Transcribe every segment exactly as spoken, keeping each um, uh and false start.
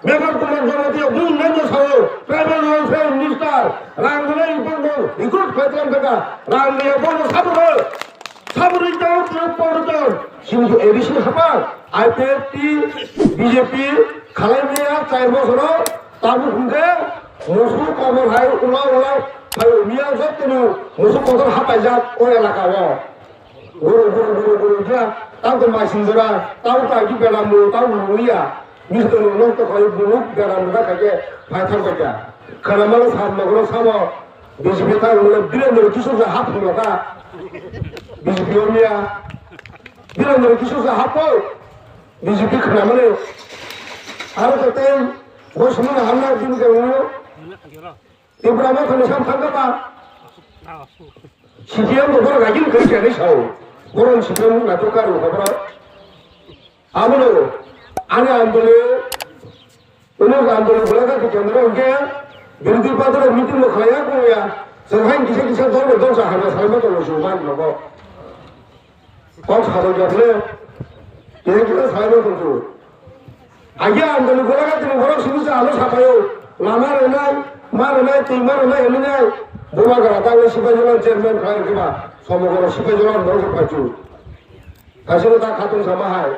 Meghal Kumar Jamatia bung nangno sao, Tribal Welfare Minister, rang rwnai bung bung recruit khlai tlang kha, rang rwya bono saburo, saburo jao tiro porjon, sini A D C hapa, I P F T, B J P, khalai maya char bosoro, tabuk hwnkhe, musu kobor hai ula ula, hai umiya jotoni musu kotor hapai jak o elaka o. Guru, guru, guru, guru, dia, tau to masing jora, tau to agi belam lo, tau lo ya. Mister lo, lo to koi bulu, belam lo kake, phai thang kake. Khana malo sam lo, guru samo, B J P ta lo, bile lo, kisu ja hap lo ka. B J P o miya. Bile lo, kisu ja hap lo. B J P khana malo. Aro to tem, bos mo na hamna din ke lo. Tipra Motha ni sam thangkha ba? C P M bo borok agini khe khe sao. Borok C P M na to karu kha borok. Abono ani andole, uno andole bwlai ka kendro hwnkhe birodhi party rok meeting bo khlaiya kongya. Chwng hain kisa kisa dol bo dol sa hamya salma tongo chwng man nogo. Kok sabo jokle, tini kisa salma tongo. Agi andoni gora tini borok simi sa alo sapayo. Lama rwnai, ma rwnai, twi ma rwnai, hinwi nai. Buma gara ta le sipai jola chairman khlai khe ba. Somo gora sipai jola borok se pachu. Kasino ta khatung sama hai.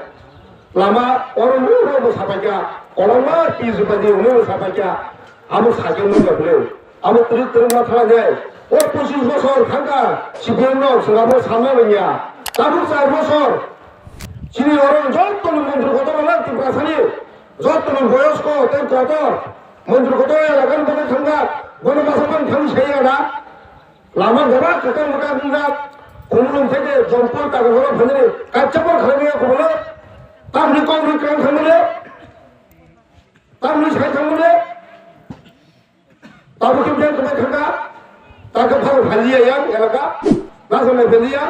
Lama oro mu ro bo sapai kya. Kolong ma pi sipai di mu sapai kya. Amo sakhe mu jokle. Abo trik trik ma thala jai. O pochis bosor thangkha C P M rok swnam bo sanna rwngya. Tabuk char bosor. Chini oro jottoni montri kotor rok Tiprasani. Jottoni boyosko tei kotor. Montri kotor elakani bagwi thangkha. Bono masa phang thangwi sai ada. Lama gaba kwtal mwkang wngjak. Khumulwng theke Jompur Takarhoro phainani kaisa por khlaimaya kubula. Tamni kok rwi kwrwng thangmani. Tamni sai thangmani. Tabuk khe biyang kwbai thangkha, takhe phang phaliya yang elaka, nasanai phaliya,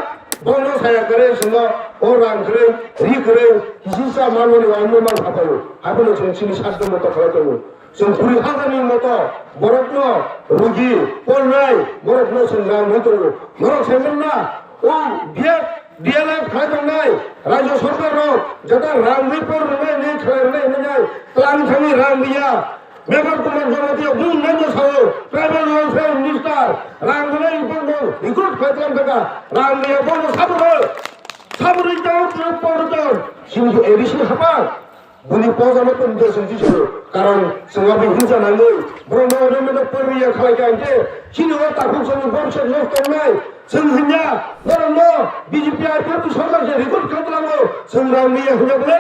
bono saya kwrwi swngo, o rang kwrwi, ri kwrwi, kisisa manmani wangno man khapaio, haphano chwng chini sakno moto khlai tongo. Chwng kuri hajarni moto, borokno rugi, pornai, borokno chwng rang rwi tongo. Norok sai manna, o biya, D L F khlai tongnai, rajya sorkar rok, jeta rang rwi por rwnai, ni khlai rwnai, hinwi nai, tlang thangwi rang rwya. Meghal Kumar Jamatia bung nangno sao, Tribal Welfare Minister, rang rwnai bung bung recruit khlai tlang kha, rang rwya bono saburo, saburo jao tiro porjon, sini A D C hapa, buni poja no tong de song jisoro, karon swnga bo hinsa nangwi, borok no rwmano porwi ya khlai kha hwnkhe, chini o takhuk songni borok se nosto wngnai, chwng hinya, borok no B J P I P F T sorkar se recruit khlai tlango, chwng rang rwya hinya bole.